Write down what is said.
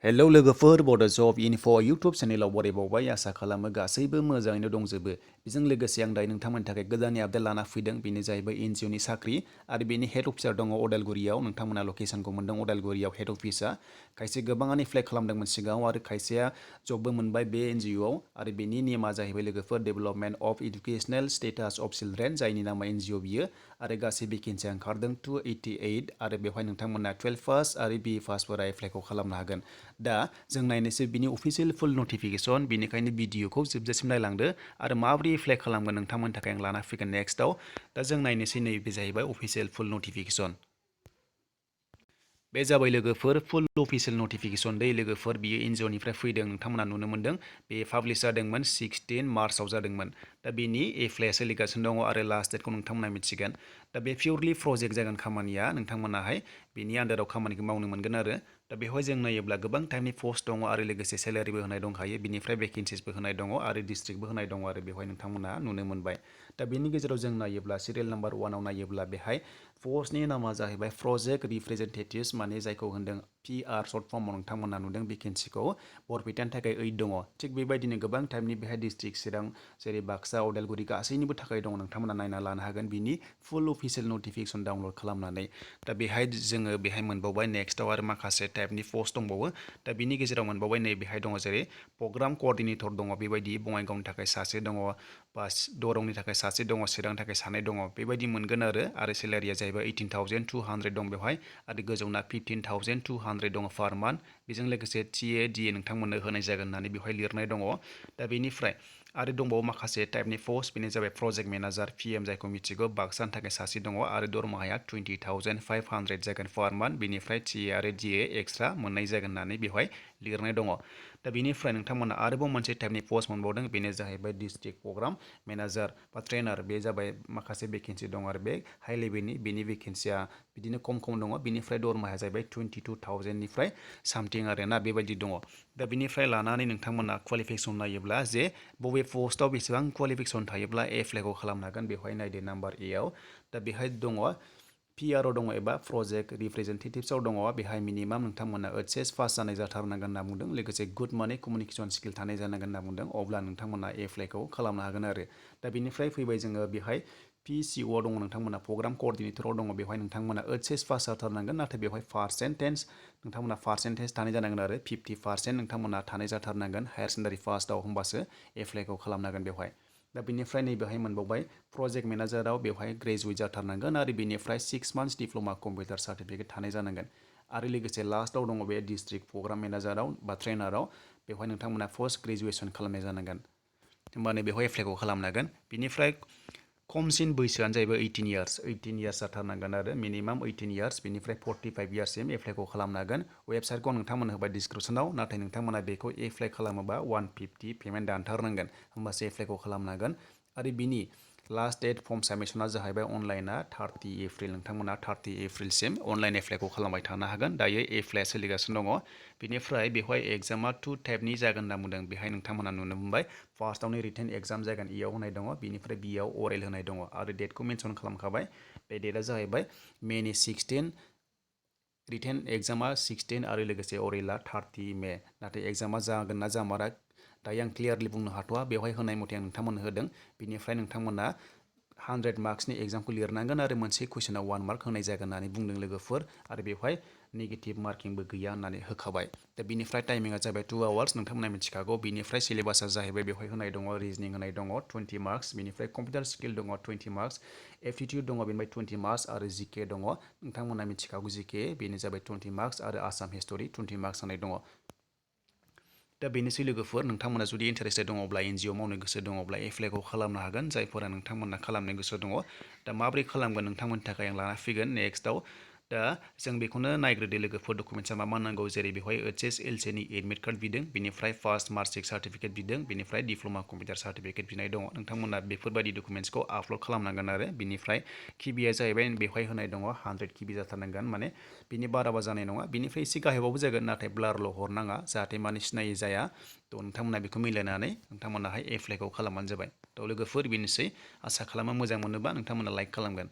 hello लोगोफोर बड' जब enough' YouTube चेनेलाव बरायबावबाय आसा खालामो गासैबो मोजाङैनो दंजोबो बेजों लोगोसे आं दायो नोंथांमोननि थाखाय गोदाननि आपडेट लाना फैदों बेनो जाहैबाय NGO नि साख्रि आरो बेनि हेड अफिसार दङ उदालगुरियाव नोंथांमोना लकेसनखौ मोनदों उदालगुरियाव हेड अफिसा खायसे गोबाङानो एप्लाइ खालामदोंमोन सिगाङाव आरो खायसेया जबबो मोनबाय बे NGO आव आरो बेनि नेमा जाहैबाय लोगोफोर development of educational status of children जायनि नामा NGO बियो आरो गासै भेकेन्सिया ओंखारदों 288 आरो बेवहाय नोंथांमोना 12 पास आरो B.A पासफोरा एप्लाइखौ खालामनो हागोन दा जों नायनोसै बिनि अफिसियेल फुल नटिफिकेसन बेनिखायनो भिडिअखौ जोबजासिम नायलांदो आरो माबोरै एप्लाइ खालामगोन नोंथांमोननि थाखाय आं लाना फैगोन नेक्स्टआव दा जों नायनोसै नैबे जाहैबाय अफिसियेल फुल नटिफिकेसन बे जाबाय लोगोफोर फुल अफिसियेल नटिफिकेसन दै लोगोफोर बियो NGO निफ्राय फैदों नोंथांमोना नुनो मोन्दों बे पाब्लिश जादोंमोन 16 मार्चआव जादोंमोन दा बेनि एप्लाइआ सोलिगासिनो दङ आरो लास्ट डेटखौ नोंथांमोना मिथिगोन दा बे पिउरलि प्रजेक्ट जागोन खामानिया नोंथांमोनाहाय बेनि आन्दाराव खामानिखौ मावनो मोनगोन आरो दा बेवहाय जों नायोब्ला गोबां टाइपनि पस्ट दङ आरो लोगोसे सेलारिबो होनाय दंखायो बिनिफ्राय भेकेन्सिसबो होनाय दङ आरो डिस्ट्रिक्टबो होनाय दङ आरो बेवहाय नोंथांमोना नुनो मोनबाय दा बेनि गेजेराव जों नायोब्ला सिरियल नाम्बार 1आव नायोब्ला बेहाय पस्टनि नामा जाहैबाय प्रजेक्ट रिप्रेजेन्टेटिभ्स माने जायखौ होनदों PR सर्ट फर्माव नोंथांमोना नुदों भेकेन्सिखौ बरपेटानि थाखाय 8 दङ थिग बेबायदिनो गोबां टाइपनि बेहाय डिस्ट्रिक्ट चिरां जेरै बाक्सा उदालगुरि गासैनिबो थाखाय दङ नोंथांमोना नायना लानो हागोन बिनि फुल अफिसियेल नटिफिकेसन डाउनलड खालामनानै दा बेहाय जोङो बेहाय मोनबावबाय नेक्स्टआव आरो माखासे टाइपनि पस्ट दंबावो दा बिनि गेजेराव मोनबावबाय नै बेहाय दङ जेरै प्रग्राम कअर्डिनेटर दङ बेबायदि बङाइगावनि थाखाय सासे दङ बा दरंनि थाखाय सासे दङ चिरांनि थाखाय सानै दङ बेबायदि मोनगोन आरो सेलारिया जाहैबाय 18,200 दं बेवहाय आरो गोजौना 15,200 दङ पार मान्थ बेजों लोगोसे TA DA नोंथांमोननो होनाय जागोन होननानै बेवहाय लिरनाय दङ दा बेनिफ्राय आरो दंबावो माखासे टाइपनि पस्ट बेनो जाबाय प्रजेक्ट मेनेजार PM जायखौ मिथिगौ बाक्सानि थाखाय सासे दङ आरो दरमाहाया 20,500 जागोन पार मान्थ बेनिफ्राय TA आरो DA एक्सट्रा मोननाय जागोन होननानै बेवहाय लिरनाय दङ दा बेनिफ्राय नोंथांमोना आरोबाव मोनसे टाइपनि पस्ट मोनबावदों बेनो जाहैबाय डिस्ट्रिक्ट प्रग्राम मेनेजार बा ट्रेनार बे जाबाय माखासे भेकेन्सि दं आरो बे हाइ लेभेलनि बेनि भेकेन्सिया बिदिनो खम दङ बिनिफ्राय दरमाहाया जाहैबाय 22,000निफ्राय सामथिं आरो ना बेबायदि दङ दा बिनिफ्राय लानानै नोंथांमोना क्वालिफिकेसन नायोब्ला जे बबे पस्टआव बेसेबां क्वालिफिकेसन थायोब्ला एप्लाइखौ खालामनो हागोन बेवहाय नायदो नाम्बार Aआव दा बेहाय दङ PR दङ एबा प्रजेक्ट रिप्रेजेन्टेटिभ्सआव दङ बेहाय मिनिमाम नोंथांमोना HS पास जानाय जाथारनांगोन होनना बुंदों लोगोसे गुड माने कमिउनिकेसन स्किल थानाय जानांगोन होनना बुंदों अब्ला नोंथांमोना एप्लाइखौ खालामनो हागोन आरो दा बेनिफ्राय फैबाय जोङो बेहाय PCO दङ नोंथांमोना प्रग्राम कअर्डिनेटराव दङ बेवहाय नोंथांमोना HS पास जाथारनांगोन नाथाय बेवहाय नोंथांमोना पार्सेन्टेज थानाय जानांगोन आरो 50% नोंथांमोना थानाय जाथारनांगोन हायार सेकेन्डारि फार्स्टआव होमबासो एप्लाइखौ खालामनो हागोन बेवहाय दा बेनिफ्राय नैबेहाय मोनबावबाय प्रजेक्ट मेनेजाराव बेवहाय ग्रेजुवेट जाथारनांगोन आरो बेनिफ्राय 6 मान्थ्स डिप्ल'मा कम्पिउटार सार्टिफिकेट थानाय जानांगोन आरो लोगोसे लास्टआव दङ बे डिस्ट्रिक्ट प्रग्राम मेनेजाराव बा ट्रेनाराव बेवहाय नोंथांमोना पस्ट ग्रेजुवेसन खालामनाय जानांगोन होमबानो बेवहाय एप्लाइखौ खालामनो हागोन बिनिफ्राय खमसिन बैसोआनो जाहैबाय 18 इयार्स जाथारनांगोन आरो मिनिमाम 18 इयार्स बेनिफ्राय 45 इयार्ससिम एप्लाइखौ खालामनो हागोन वेबसाइटखौ नोंथांमोननो होबाय डिसक्रिपसनाव नाथाय नोंथांमोना बेखौ एप्लाइ खालामोबा 150 पेमेन्ट दानथारनांगोन होमबासो एप्लाइखौ खालामनो हागोन आरो बिनि लास्ट डेट फर्म साबमिसना जाहैबाय अनलाइना 30 एप्रिल नोंथांमोना 30 एप्रिलसिम अनलाइन एप्लाइखौ खालामबाय थानो हागोन दायो एप्लाइआ सोलिगासिनो दङ बेनिफ्राय बेवहाय एग्जामा 2 टाइपनि जागोन होनना बुंदों बेहाय नोंथांमोना नुनो मोनबाय फार्स्टआवनो रिटेन एग्जाम जागोन इयाव होनाय दङ बिनिफ्राय बिआव अरेल होनाय दङ आरो डेटखौ मेनसन खालामखाबाय बे डेटआ जाहैबाय मेनि 16 रिटेन एग्जामा 16 आरो लोगोसे अरेला 30 मे नाथाय एग्जामा जागोन ना जामारा दायो आं क्लियारलि बुंनो हाथ'वा बेवहाय होनाय मथे आं नोंथांमोननो होदों बिनिफ्राय नोंथांमोना 100 मार्क्सनि एग्जामखौ लिरनांगोन आरो मोनसे कुइसनाव 1 मार्क होनाय जागोन होननानै बुंदों लोगोफोर आरो बेवहाय नेगेटिभ मार्किंबो गैया होननानै होखाबाय दा बिनिफ्राय टाइमिंआ जाबाय 2 आवार्स नोंथांमोना मिथिखागौ बिनिफ्राय सिलेबासा जाहैबाय बेवहाय होनाय दङ रिजनिं होनाय दङ 20 मार्क्स बिनिफ्राय कम्पिउटार स्किल दङ 20 मार्क्स एप्टिटिउड दङ बेनिफ्राय 20 मार्क्स आरो GK दङ नोंथांमोना मिथिखागौ GK बेनो जाबाय 20 मार्क्स आरो आसाम हिस्टरि 20 मार्क्स होनाय दङ दा बेनोसै लोगोफोर नोंथांमोना जुदि इन्टारेस्टेड दङब्ला NGO मावनो गोसो दङब्ला एप्लाइखौ खालामनो हागोन जायफोरा नोंथांमोना खालामनो गोसो दङ दा माबोरै खालामगोन नोंथांमोननि थाखाय आं लाना फैगोन नेक्स्टआव दा जों बेखौनो नायग्रोदो लोगोफोर डकुमेन्ट्सआ मा नांगौ जेरै बेवहाय HS LC नि एडमिट कार्ड बिदों बेनिफ्राय फार्स्ट मार्कशिट सार्टिफिकेट बिदों बेनिफ्राय डिप्ल'मा कम्पिउटार सार्टिफिकेट बिनाय दङ नोंथांमोना बेफोरबायदि डकुमेन्ट्सखौ आपल'ड खालामनांगोन आरो बिनिफ्राय किबिया जाहैबाय बेवहाय होनाय दङ 100 किबि जाथारनांगोन माने बिनि बाराबा जानाय नङा बिनिफ्राय एसे गाहायावबो जागोन नाथाय ब्लारल' हरनाङा जाहाथे माने सिनायै जाया थ' नोंथांमोना बेखौ मिलायनानै नोंथांमोनाहाय एप्लाइखौ खालामबानो जाबाय थ' लोगोफोर बेनोसै आसा खालामो मोजां मोनोबा नोंथांमोना लाइक खालामगोन